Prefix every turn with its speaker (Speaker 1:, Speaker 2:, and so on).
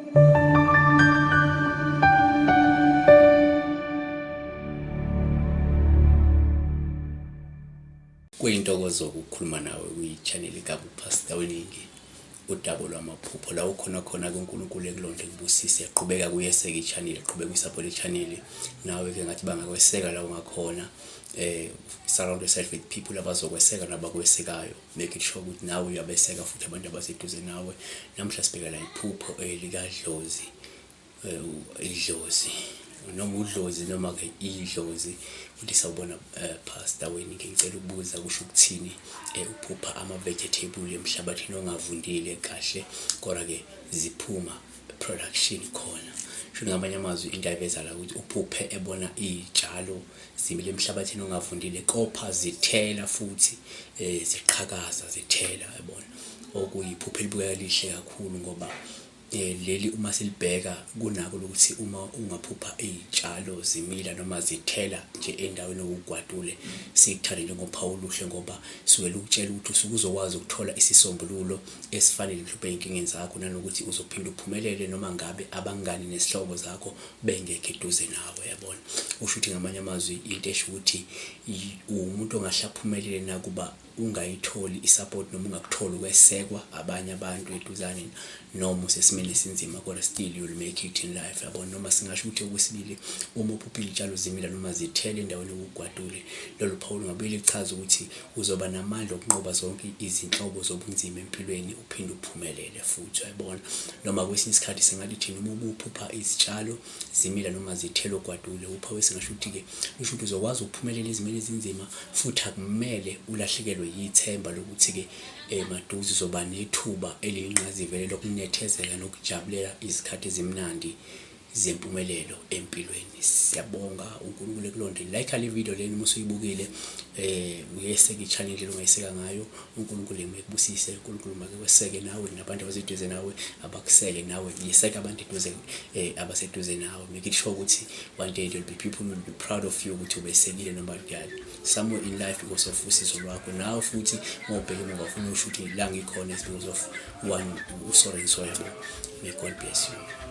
Speaker 1: Kuyintokozo ukukhuluma nawe kwi-channel kaBuPastor Weningi, udaba lwamaphupho la ukhona khona kuNkulunkulu ekulonde kubusise. Qhubeka kuyeseka i-channel, qhubeka uyisupport i-channel. Nawe ke ngathi bangakweseka la ungakhona. Surround yourself with people abazokweseka nabakwesekayo. Make it sure ukuthi nawe uyabeseka futhi abantu abaseduze nawe. Namhla sibheka la iphupho likadlozi. Idlozi noma udlozi noma ke idlozi. Uthi sawubona Pastor Weningi, ngicela ukubuza kusho ukuthini uphupha ama-vegetable emhlabathini ongavundile kahle kodwa ke ziphuma production khona. Sho ngamanye amazwi into ayiveza la ukuthi uphuphe ebona iy'tshalo zimile emhlabathini ongavundile kopha zithela futhi ziqhakaza zithela yabona. Okuyiphupho elibukeka lihle kakhulu ngoba leli uma silibheka kunako lokuthi uma ungaphupha iy'tshalo zimila noma zithela nje endaweni ewugwadule, sikuthande njengophawu oluhle ngoba suke lukutshela ukuthi usuke uzokwazi ukuthola isisombululo esifanele mhlawumbe ey'nkingeni zakho, nanokuthi uzophinde uphumelele noma ngabe abangani nezihlobo zakho bengekho eduze nawe, yabona. Kusho ukuthi ngamanye amazwi into esho ukuthi uwumuntu ongahle aphumelele nakuba ungayitholi i-support noma ungakutholi ukwesekwa abanye abantu eduzane noma usesimeni esinzima, kodwa still you'll make it in life, yabona. Noma singasho ukuthi okwesibili, uma uphupha iy'tshalo zimila noma zithela endaweni ewugwadule, lolu phawu lungabuye lichaze ukuthi uzoba namandla okunqoba zonke izinhlobo zobunzima empilweni, uphinde uphumelele futhi, uyayibona. Noma kwesinye isikhathi singathi thina uma ubuphupha izitshalo zimila noma zithela ogwadule, uphawu esingasho ukuthi-ke lusho ukuthi uzokwazi ukuphumelela ezimeni ezinzima futhi akumele ulahlekelwe yithemba lokuthi-ke maduze uzoba nethuba eliyingqayizivele lokunethezeka nokujabulela izikhathi ezimnandi zempumelelo empilweni. Siyabonga, uNkulunkulu ekulonde. Like le video lena uma usuyibukile, uyeseke i-channel indlela ongayiseka ngayo. UNkulunkulu ekubusise, uNkulunkulu makekweseke nawe nabantu abaseduze nawe abakuseke nawe, yeseka abantu eduze abaseduze nawe. Make it sure ukuthi one day there will be people who will be proud of you ukuthi ubesekile noma kanjani somewhere in life because of usizo lwakho. Nawe futhi uma ubheke emuva ufuna usho ukuthi la ngikhona is because of one uso and so, yabo. May God bless you.